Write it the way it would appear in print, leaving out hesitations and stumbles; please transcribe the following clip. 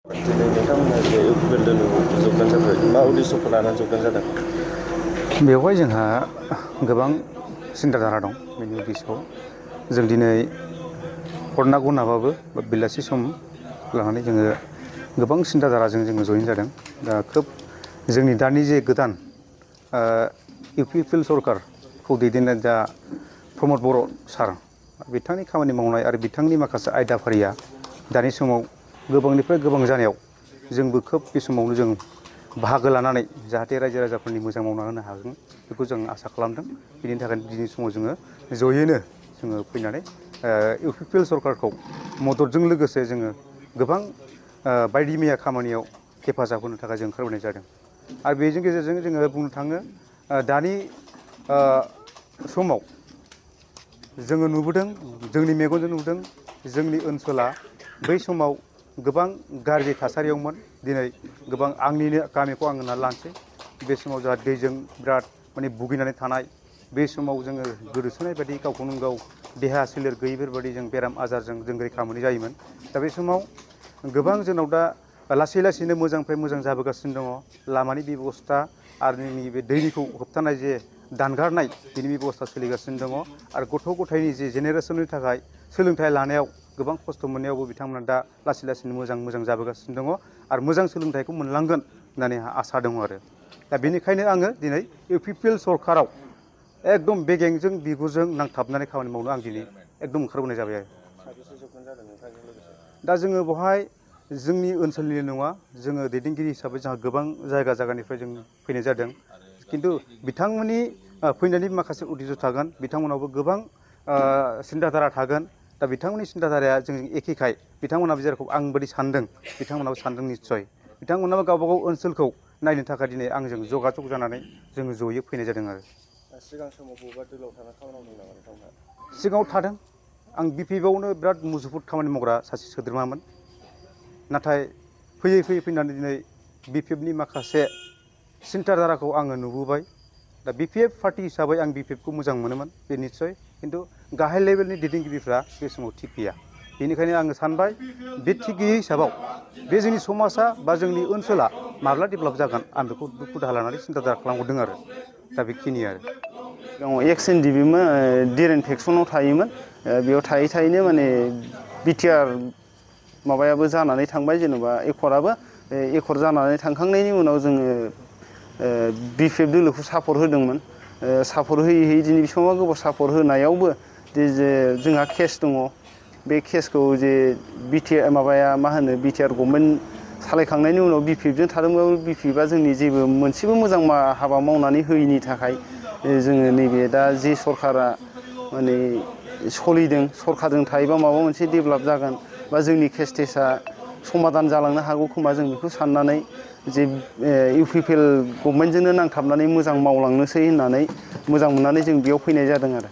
दिनै नोंथांमोना जे इउपिपिएल दोलोआव जगदान जाबाय मा उद्देশ্যखौ लानानै जगदान जादों? बेवहाय जोंहा गोबां सिन्थाधारा दं बेनि उद्देশ্যआव जों दिनै हरना गुनाबाबो बा बेलासि सम लानानै जोङो गोबां सिन्थाधाराजों जोङो जयेन जादों। दा खोब जोंनि दानि जे गोदान इउपिपिएल सरकारखौ दैदेननाय दा प्रमद बर' सार बिथांनि खामानि मावनाय आरो बिथांनि माखासे आयदाफारिया दानि समाव गोबांनिफ्राय गोबां जानायाव जोंबो खोब बे समावनो जों बाहागो लानानै जाहाथे रायजो राजाफोरनि मोजां मावना होनो हागोन बेखौ जों आसा खालामदों। बिनि थाखायनो दिनै समाव जोङो जयैनो जोङो फैनानै इउपिपिएल सरकारखौ मददजों लोगोसे जोङो गोबां बायदि मैया खामानियाव हेफाजाब होनो थाखाय जों ओंखारबोनाय जादों। आरो बेजों गेजेरजों जोङो बुंनो थाङो दानि समाव जोङो नुबोदों जोंनि मेगनजों नुदों जोंनि ओनसोला बै समाव गोबां गाज्रि थासारियावमोन। दिनै गोबां आंनिनो गामिखौ आं होननानै लानोसै बे समाव जोंहा दैजों बिराद माने भुगिनानै थानाय बे समाव जोङो गोदोसोनाय बायदि गावखौनो गाव देहा सोलेर गैयैफोरबायदि जों बेराम आजारजों जों रैखा मोनै जायोमोन। दा बे समाव गोबां जोंनाव दा लासै लासैनो मोजांनिफ्राय मोजां जाबोगासिनो दङ। लामानि बेब'स्था आरो जोंनि बे दैखौ होबथानाय जे दानगारनाय बिनि बेब'स्था सोलिगासिनो दङ। आरो गथ' गथायनि जे जेनेरेसननि थाखाय सोलोंथाइ लानायाव गोबां खस्थ' मोननायावबो बिथांमोना दा लासै लासैनो मोजां जाबोगासिनो दङ आरो मोजां सोलोंथाइखौ मोनलांगोन होननानै आंहा आसा दङ आरो। दा बेनिखायनो आङो दिनै इउपिपिएल सरकाराव एकदम बेगेंजों बिगुरजों नांथाबनानै खामानि मावनो आं दिनै एकदम ओंखारबोनाय जाबाय आरो। साबेसे जगदान जादों नोंथांजों लोगोसे? दा जोङो बेवहाय जोंनि ओनसोलनिल' नङा जोङो दैदेनगिरि हिसाबै जोंहा गोबां जायगानिफ्राय जों फैनाय जादों। खिन्थु बिथांमोननि फैनायनि माखासे उद्देश्य थागोन बिथांमोनावबो गोबां सिन्थाधारा थागोन। दा बिथांमोननि सिन्थाधाराया जोंजों एखेखाय बिथांमोनाबो जेरखम आं बायदि सानदों बिथांमोनाबो सानदों निस्सय। बिथांमोनाबो गावबा गाव ओनसोलखौ नायनो थाखाय दिनै आंजों जगाजग जानानै जोङो जयै फैनाय जादों आरो। सिगां समाव बबेबा दोलोआव थाना खामानि मावदों नामा नोंथांमोनहा? सिगाङाव थादों। आं बिपिएफआवनो बिराद मुजुफुद खामानि मावग्रा सासे सोद्रोमामोन। नाथाय फैयै फैनानै दिनै बिपिएफनि माखासे सिन्थाधाराखौ आङो नुबोबाय। दा बिपिएफ पार्टि हिसाबै आं बिपिएफखौ मोजां मोनोमोन बे निस्सय। खिन्थु गाहाय लेभेलनि दैदेनगिरिफ्रा बे समाव थिग गैया। बेनिखायनो आङो सानबाय बे थिग गैयै हिसाबाव बे जोंनि समाजा बा जोंनि ओनसोला माब्ला डेभेलप जागोन आं बेखौ दुखु दाहा लानानै सिन्थाधारा खालामहरदों आरो। दा बेखिनि आरो। सिगाङाव एक्स एनडिबिमोन डिरेन फेक्सनाव थायोमोन। बेयाव थायै थायैनो माने बिटिआर माबायाबो जानानै थांबाय जेनेबा एकर्डआबो एकर्ड जानानै थांखांनायनि उनाव जोङो बिपिएफ दोलोखौ सापर्ट होदोंमोन। सापर्ट होयै दिनै बेसेबांबा गोबाव सापर्ट होनायावबो जे जोंहा केस दङ। बे केसखौ जे बिटिआर गभर्नमेन्ट सालायखांनायनि उनाव बिपिएफजों थादोंबाबो बिपिएफआ जोंनि जेबो मोनसेबो मोजां हाबा मावनानै होयैनि थाखाय जोङो नैबे दा जे सरकारा माने सोलिदों सरकारजों थायोबा माबा मोनसे डेभेलप जागोन बा जोंनि केस टेसआ समाधान जालांनो हागौ खोमा जों बेखौ साननानै जे इउपिपिएल गभर्नमेन्टजोंनो नांथाबनानै मोजां मावलांनोसै होननानै मोजां मोननानै जों बेयाव फैनाय जादों आरो।